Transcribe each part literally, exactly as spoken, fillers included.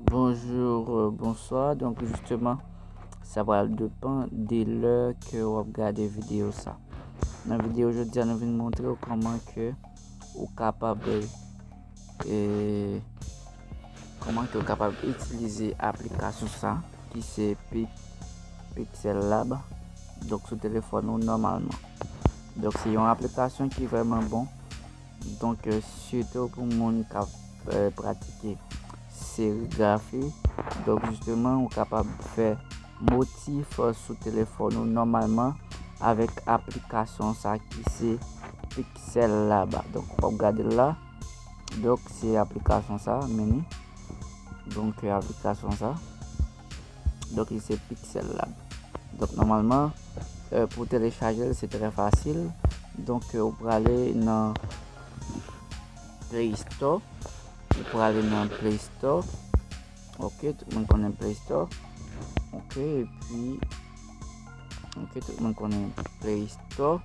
Bonjou, euh, bonswa. Donk, jisteman, sa pral depann de lè ke w ap gade videyo sa. Nan videyo jodi a, nou vin montre w kòman ke ou kapab, e, kòman ke ou kapab itilize aplikasyon sa, ki se Pi-, Pixel Lab, donk sou telefòn ou nòmalman. Donk, se yon aplikasyon ki vrèman bon. Donk, euh, sitou pou moun k ap, euh, pratike serigrafi. Donk, jisteman, ou kapab fè motif, euh, sou telefòn ou nòmalman avèk aplikasyon sa ki se Pixel Lab. Donk, w ap gade l la. Donk, se aplikasyon sa, men li. Donk, euh, aplikasyon sa. Donk, li se Pixel Lab. Donk, nòmalman, euh, pou telechaje l, se trè fasil. Donk, euh, ou prale nan Play Store. Ou prale nan Play Store. Ok, tout moun konnen Play Store. Ok, epi, ok, tout moun konnen Play Store.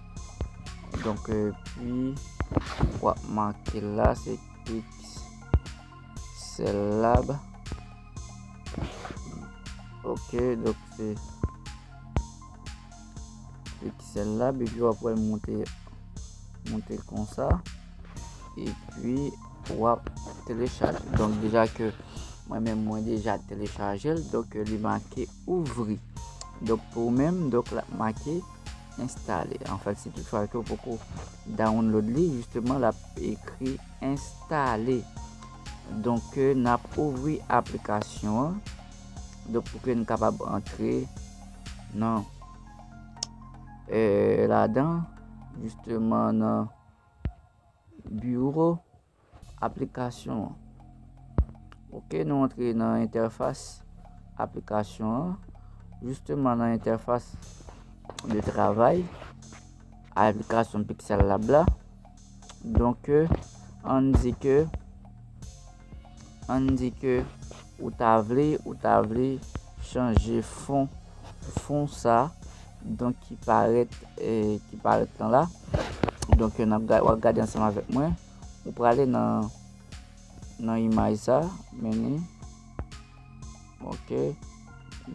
Donk, epi, w ap make la, se Pixel Lab. Ok, donk se Pixel Lab, epi w ap wè l monte, monte konsa. Epi w ap telechaje. Donk, deja ke mwen menm, mwen deja telechaje l, donk, li make ouvri. Donk, pou ou menm, donk, l ap make enstale. Anfèt, si toutfwa ke w poko download li, jisteman, l ap ekri enstale. Donk, euh, n ap ouvri aplikasyon an. Donk, pou ke n kapab antre nan, euh, ladan, jisteman, nan biwo aplikasyon an. Ok, nou antre nan entèfas aplikasyon an. Jisteman, nan entèfas de travay aplikasyon Pixel Lab la. Donk, euh, ann di ke, ann di ke ou ta vle, ou ta vle chanje fon, fon sa, donk, ki parèt, eh, ki parèt lan la. Donk, n ap ga-, w ap gade ansanm avèk mwen. Ou prale nan, nan imaj sa, men li. Ok.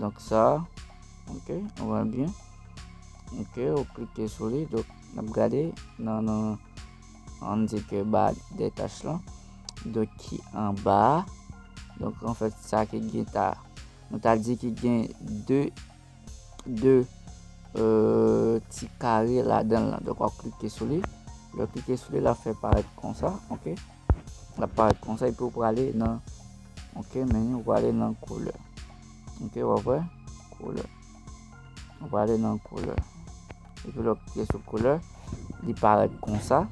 Donk, sa. Ok, ou wè byen. Ok, ou klike sou li. Donk, n ap gade nan, nan, ann di ke ba de tach lan. Donk, ki anba a. Donk, anfèt, sa ki gen ta, nou ta di ki gen de, de, euh, ti kare ladan l lan. Donk, w ap klike sou li. Lè w klike sou li, l ap fè parèt konsa, ok? L ap parèt konsa, epi w prale nan, ok, men w prale nan koulè. Ok, w ap wè? Koulè. W prale nan koulè. Epi lè w klike sou koulè, li parèt konsa.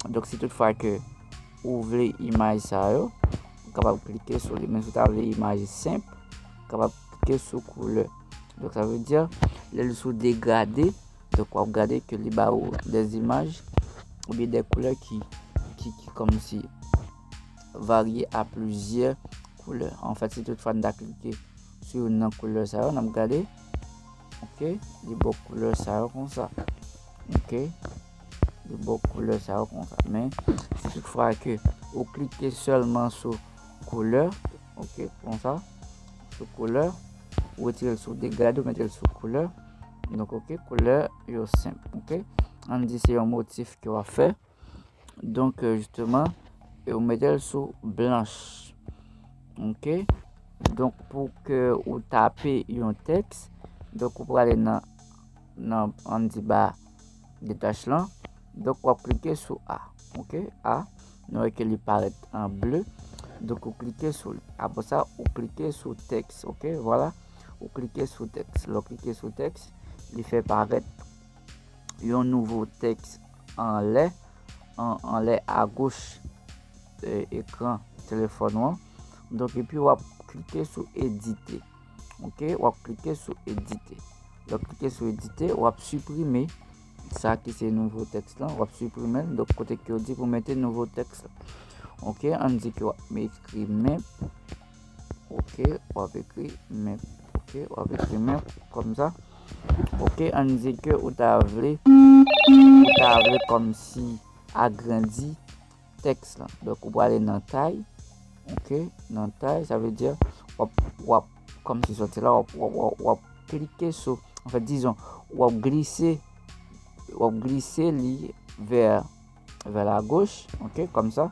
Donk, si toutfwa ke ou vle imaj sa yo, ou kapab klike sou li. Men si w ta vle imaj senp, ou kapab klike sou koulè. Donk, sa vle di, lè l sou degrade, donk, w ap gade ke li ba ou des images oubyen des couleurs ki, ki, ki kòmsi varye a plizyè koulè. Anfèt, si toutfwa n ta klike sou youn nan koulè sa yo, n ap gade. Ok, li ba w koulè sa yo konsa. Ok, li ba w koulè sa yo konsa. Men, si toutfwa ke ou klike sèlman sou koulè, ok, konsa, sou koulè, ou retire l sou degrade, ou mete l sou koulè. Donk, ok, koulè yo senp, ok. Ann di se yon motif ke w ap fè. Donk, euh, jisteman, e ou mete l sou blanch. Ok? Donk, pou ke ou tape yon tèks, donk, ou prale nan, nan, ann di ba de tach lan. Donk, w ap klike sou A. Ok? A. Nou wè ke li parèt an ble. Donk, ou klike sou li. Apre sa, ou klike sou tèks. Ok? Vwala. Ou klike sou tèks. Lè w klike sou tèks, li fè parèt yon nouvo tèks anlè, an, anlè agoch, e, ekran telefòn ou an. Donk, epi w ap klike sou edite. Ok, w ap klike sou edite. Lè w klike sou edite, w ap siprime sa ki se nouvo tèks lan, w ap siprime l. Donk, kote ke yo di pou mete nouvo tèks lan. Ok, ann di ke w ap ekri men. Ok, w ap ekri men. Ok, w ap ekri men kòmsa. Ok, ann di ke ou ta vle, ou ta vle kòmsi agrandi tèks lan. Donk, ou prale nan tay. Ok, nan tay, sa vle di w ap, w ap kòmsi sòti la, w ap, w ap, w ap, w ap klike sou, anfèt, dizon, w ap glise, w ap glise li vè, vè la goch, ok, kòmsa.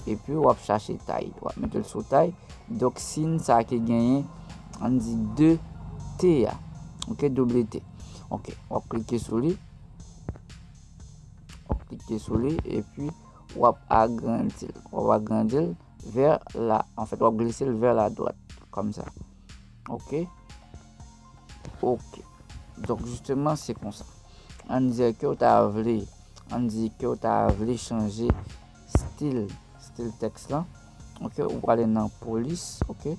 Epi w ap chache tay, w ap mete l sou tay. Donk, siy sa ki genyen, ann di de T a, ok, double T. Ok, w ap klike sou li. W ap klike sou li, epi w ap agrandi l. W ap agrandi l vè la, anfèt, w ap glise l vè la dwat, kòmsa. Ok? Ok. Donk, jisteman, se konsa. Ann di ke w ta vle, ann di ke w ta vle chanje stil, stil tèks lan. Ok, ou prale nan polis, ok?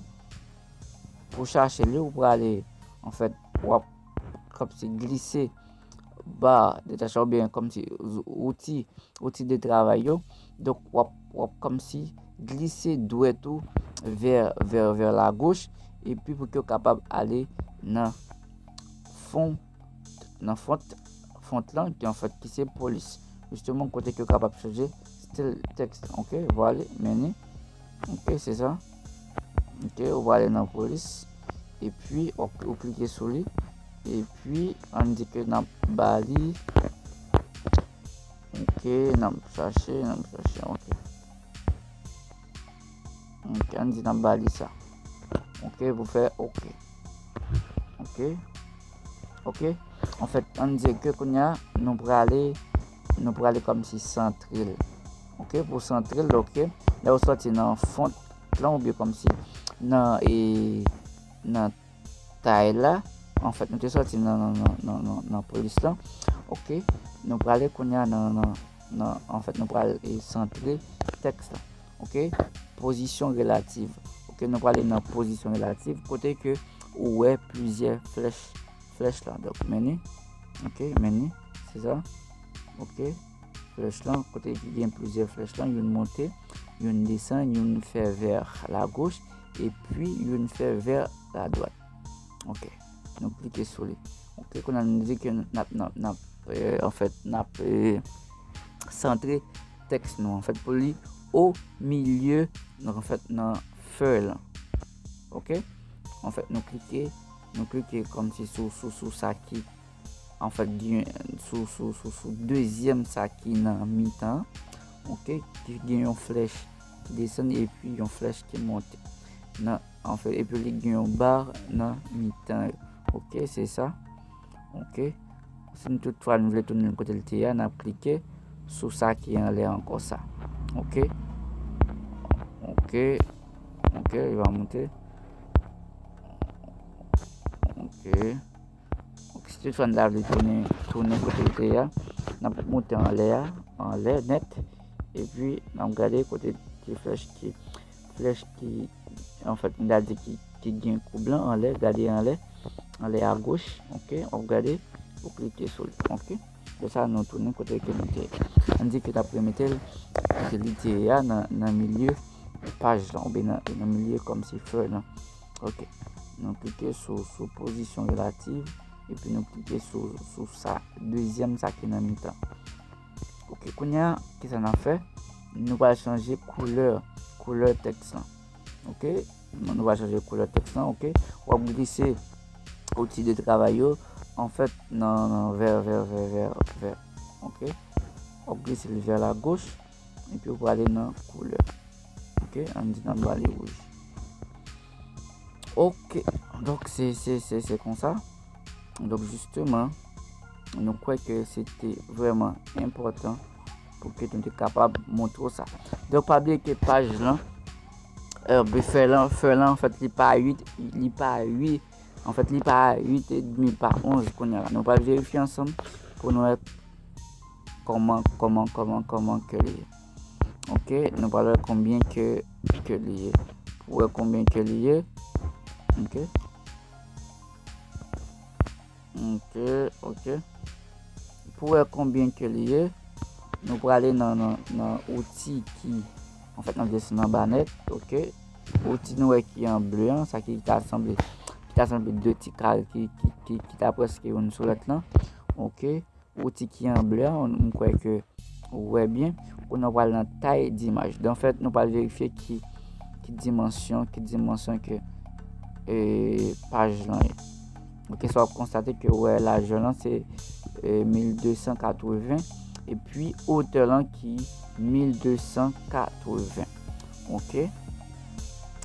Pou chache li, ou prale, anfèt, w ap kòmsi glise ba detache oubyen kòmsi outi, outi de travay yo. Donk, w ap, w ap kòmsi glise dwèt ou vè, vè, vè la goch, epi pou ke w kapab ale nan fon, nan font, font lan, ki anfèt ki se polis. Jisteman, kote ke w kapab chanje stil tèks. Ok, vwala, men li. Ok, se sa. Ok, ou prale nan polis. Epi, ou, ou klike sou li. Epi, ann di ke n ap ba li. Ok, n ap chache, n ap chache, ok. Ok, ann di n ap ba li sa. Ok, pou fè ok. Ok. Ok. Anfèt, ann di ke kounye a, nou prale, nou prale kòmsi santre l. Ok, pou santre l, ok. Lè ou sòti nan font lan, oubyen kòmsi nan, e, nan tay la, anfèt, nou te sòti nan, nan, nan, nan, nan, nan polis lan. Ok, nou prale kounye a nan, nan, nan, anfèt, nou prale, e, santre tèks lan. Ok, pozisyon relativ. Ok, nou prale nan pozisyon relativ, kote ke ou wè plizyè flèch, flèch lan. Donk, men li. Ok, men li, se sa. Ok, flèch lan, kote ki gen plizyè flèch lan, youn monte, youn desann, youn fè vè la goch, epi youn fè vè la dwat. Ok, nou klike sou li. Ok, kounye a nou di ke n ap, n ap, n ap, e, anfèt, n ap, e, santre tèks nou, anfèt, pou li o milye, donk, anfèt, nan fèy lan. Ok? Anfèt, nou klike, nou klike kòmsi sou, sou, sou sa ki, anfèt, gen, sou, sou, sou, sou dezyèm sa ki nan mitan, ok, ki gen yon flèch ki desann epi yon flèch ki monte. Nan, anfèt, epi li gen yon ba nan mitan yo. Ok, se sa. Ok. Si nou toutfwa nou vle tounen kote l te ye a, n ap klike sou sa ki anlè ankò sa. Ok. Ok. Ok, li va monte. Ok. Ok, si toutfwa n ta vle tounen, tounen kote l te ye a, n ap monte anlè a, anlè nèt. Epi, n ap gade kote ti flèch ki, flèch ki, anfèt, m ta di ki, ki gen koub lan anlè, gade anlè, anlè agoch, ok, w ap gade, ou klike sou li, ok. Lè sa, nou tounen kote ke nou te, ann di ke n ap remete l, kote li te ye a, nan, nan milye paj lan, oubyen nan, nan milye kòmsi fèy lan. Ok. Nou klike sou, sou pozisyon relativ, epi nou klike sou, sou sa, dezyèm sa ki nan mitan. Ok, kounye a, kisa n ap fè? Nou pral chanje koulè, koulè tèks lan. Ok? Nou, nou pral chanje koulè tèks lan, ok? W ap glise outi de travay yo, anfèt, nan, nan vè, vè, vè, vè, vè. Ok? W ap glise l vè la goch, epi w prale nan koulè. Ok? Ann di n ap ba li wouj. Ok, donk se, se, se, se konsa. Donk, jisteman, nou kwè ke se te vrèman enpòtan pou ke nou te kapab montre w sa. Donk, pa bliye ke paj lan, e, fèy lan, fèy lan, anfèt, li pa uit, li pa uit, anfèt, li pa uit edmi, pa onz kounye a la. Nou pral verifye ansanm pou nou wè kòman, kòman, kòman, kòman ke li ye. Ok, nou pral wè konbyen ke, ke li ye. Pou wè konbyen ke li ye. Ok. Ok, ok. Pou wè konbyen ke li ye, nou prale nan, nan, nan outi ki, anfèt, n ap desann anba nèt, ok. Outi nou wè ki an ble an, sa ki ta sanble, ki ta sanble de ti kare ki, ki, ki, ki ta prèske youn sou lòt lan. Ok. Outi ki an ble a, m kwè ke ou wè byen. Kounye a, w pral nan tay dimaj. Donk, anfèt, nou pral verifye ki, ki dimansyon, ki dimansyon ke, e, paj lan ye. Ok, sa w ap konstate ke w wè lajè lan se, e, mil de san katreven, epi otè lan ki mil de san katreven. Ok,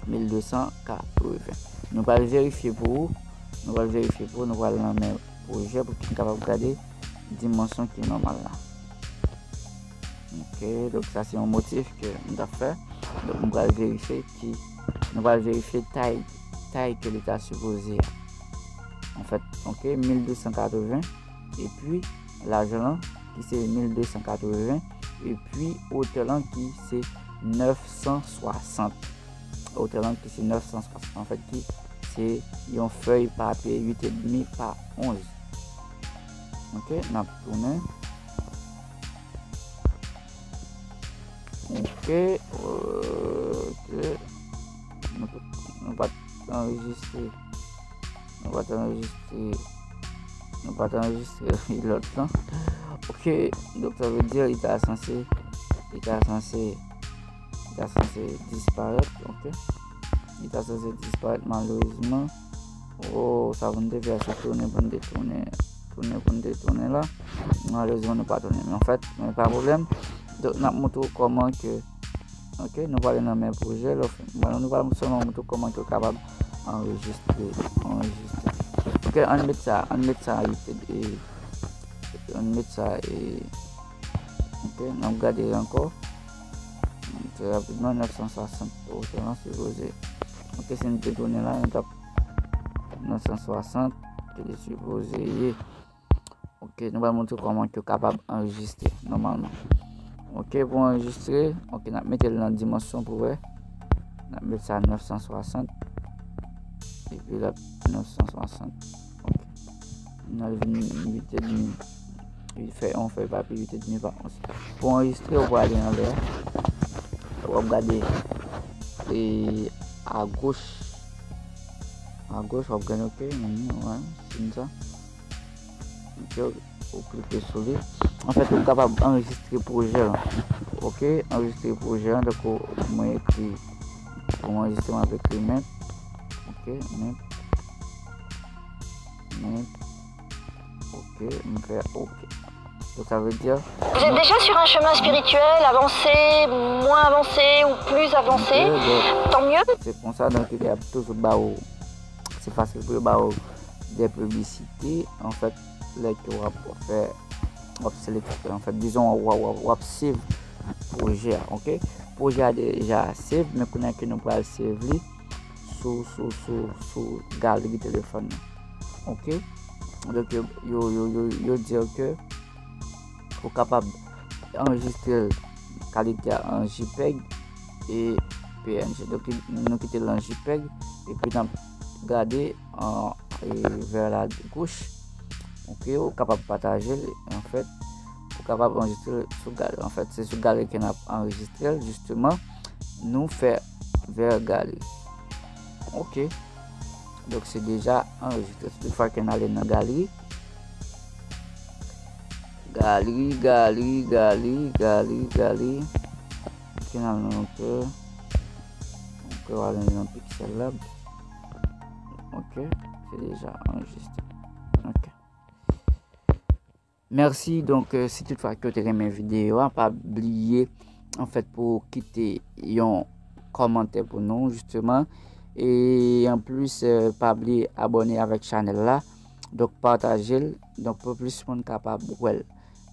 mil de san katreven. Nou pral verifye pou ou. Nou pral verifye pou ou. Nou pral nan men pwojè pou ki n kapab gade dimansyon ki nòmal la. Ok, donk sa se yon motif ke m t ap fè. Donk nou pral verifye ki, nou pral verifye tay, tay ke li ta sipoze a. Anfèt, ok, mil de san katreven, epi lajè lan ki se mil de san katreven, epi otè lan ki se nèf san swasant. Otè lan ki se nèf san swasant, anfèt, ki se yon fèy papye uit edmi pa onz. Ok, n ap tounen. Ok, ok. Nou, nou pa t anrejistre. Nou pa t anrejistre. Nou pa t anrejistre lòt lan. Ok, donk sa vle di li ta sanse, li ta sanse, li ta sanse disparèt, ok. Li ta sanse disparèt malerezman. Oh, sa pou n te fè, se tounen pou n te tounen, tounen pou n te tounen la. Malerezman, nou pa tounen. Men anfèt, men pa pwoblèm. Donk, n ap montre w kòman ke, ok, nou prale nan men pwojè. Lè w fin, bon, nou pral sèlman montre w kòman ke w kapab anrejistre, anrejistre. Ok, ann met sa, ann met sa, e, e, ann met sa, e, ok, n ap gade ankò. Trè rapidman, nèf san swasant, otè lan sipoze. Ok, si n te tounen la, nou t ap nèf san swasant, ke li sipoze ye. Ok, nou pral montre kòman ke w kapab anrejistre nòmalman. Ok, pou anrejistre, ok, n ap mete l nan dimansyon pou wè. N ap met sa nèf san swasant. Epi l ap nèf san swasant. Ok. N al vin uit edmi. Li fè yon fèy papye uit edmi pa onz. Pou anrejistre, ou prale anlè. W ap gade, e, agoch. Agoch, w ap gade, ok, menm, wè, se sa. Ok, ou, ou klike sou li. Anfèt, ou kapab anrejistre pwojè lan. Ok, anrejistre pwojè lan. Donk, ou, mwen ekri, pou mwen anrejistre, mwen ap ekri men. Ok, men. Men. Ok, m fè ok. Donk, sa vle di, Vous êtes déjà sur un chemin spirituel, avancez, moins avancé ou plus avancé, ok, donk, tant mieux. Se konsa, donk, y ap toujou ba ou, se fasil pou yo ba ou de piblisite, anfèt, lè ke w ap fè, w ap selekte, anfèt, dizon, w ap, w ap, w ap save pwojè a, ok? Pwojè a deja save, men kounye a ke nou pral save li sou, sou, sou, sou galri telefòn nan, ok? Donk, yo, yo, yo, yo, yo di ke ou kapab anrejistre l kalite a an JPEG e PNG. Donk, nou kite l an JPEG, epi n ap gade an, e, vers la gauche. Ok, ou kapab pataje l, anfèt, ou kapab anrejistre l sou galri. Anfèt, se sou galri ke n ap anrejistre l, jisteman, nou fè vers galri. Ok. Donk, se deja anrejistre. Se tout fwa ke n ale nan galri. Galri, galri, galri, galri, galri. Ok, n al nan otè. Ok, w ale nan Pixel Lab. Ok, se deja anrejistre. Ok. Mèsi. Donk, euh, si tout fwa ke w te renmen videyo a, pa bliye, anfèt, pou w kite yon kòmantè pou nou, jisteman. E anplis, euh, pa bliye abòne avèk chanèl la. Donk, pataje l. Donk, pou plis moun kapab wè l.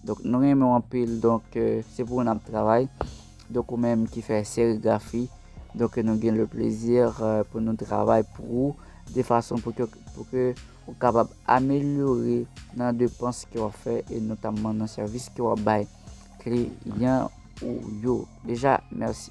Donk, nou renmen w anpil. Donk, euh, se pou ou n ap travay. Donk, ou menm ki fè serigrafi. Donk, nou gen le plezi, euh, pou nou travay pou ou, de fason pou ke, pou ke ou kapab amelyore nan depans ke w ap fè e notamman nan sèvis ke w ap bay kliyan ou yo. Deja, mèsi.